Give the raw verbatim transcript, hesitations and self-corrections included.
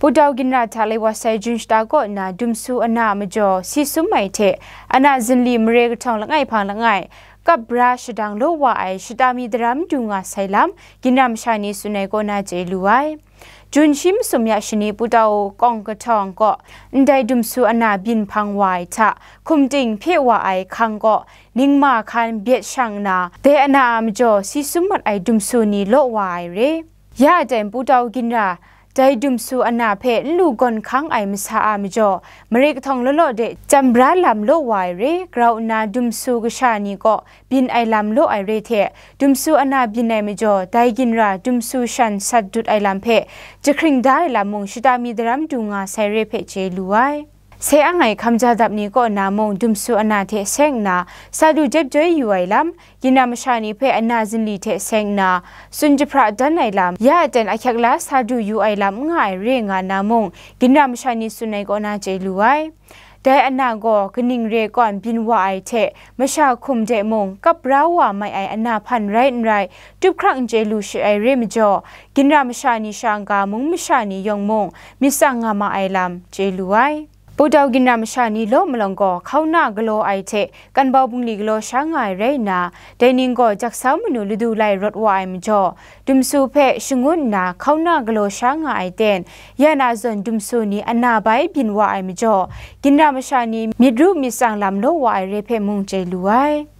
Putau ginra hta lai wa sai Jun shata kaw na dumsu ana a majaw si sum ai hte, ana zinli mare kahtawng langai hpang langai, kap bra shadang law wa ai shata mi daram du nga sai lam, ginra masha ni tsun ai kaw na chye lu ai. Jun shi masum ya shani Putau kawng kahtawng kaw, ndai dumsu ana byin hpang wa ai hta, hkum ting hpye wa ai hkang kaw, ningma hkan byet shang nna, dai ana a majaw si sum mat ai dumsu ni law wa ai re. Ya aten Putau ginra, dai dumsu ana hpe n lu gawn hkang ai masa a majaw, mare kahtawng law law de, chyam bra lam law wa ai re, grau nna dumsu kasha ni kaw byin ai lam law ai re hte, dumsu ana byin ai majaw, dai ginra dumsu shan sat dut ai lam hpe, jahkring da ai lam mung shata mi daram du nga sai re hpe chye lu ai. Sai ang ai hkam ja dap ni kaw na mung dumsu ana hte seng nna, sa du jep joi yu ai lam, ginra masha ni hpe ana zinli hte seng nna, tsun jahpra dan ai lam, ya aten ahkyek la sa du yu ai lam n nga ai re nga na mung, ginra masha ni tsun ai kaw na chye lu ai. Dai ana gaw kaning re kawn byin wa ai hte, masha hkum de mung kap bra wa mai ai ana hpan rai n rai, tup hkrang n chye lu shi ai re majaw, ginra masha ni sha n-ga mung masha ni yawng mung myit tsang nga ma ai lam chye lu ai. Putau ginra masha ni law malawng gaw, hkauna galaw ai hte kanbau bungli galaw sha nga ai rai nna, dai ning gaw jaksau manu ladu lai rawt wa ai majaw, dumsu hpe shangun nna hkauna galaw sha nga ai ten, ya na zawn dumsu ni ana bai byin wa ai majaw, ginra masha ni myit ru myit tsang lam law wa ai re hpe mung chye lu ai.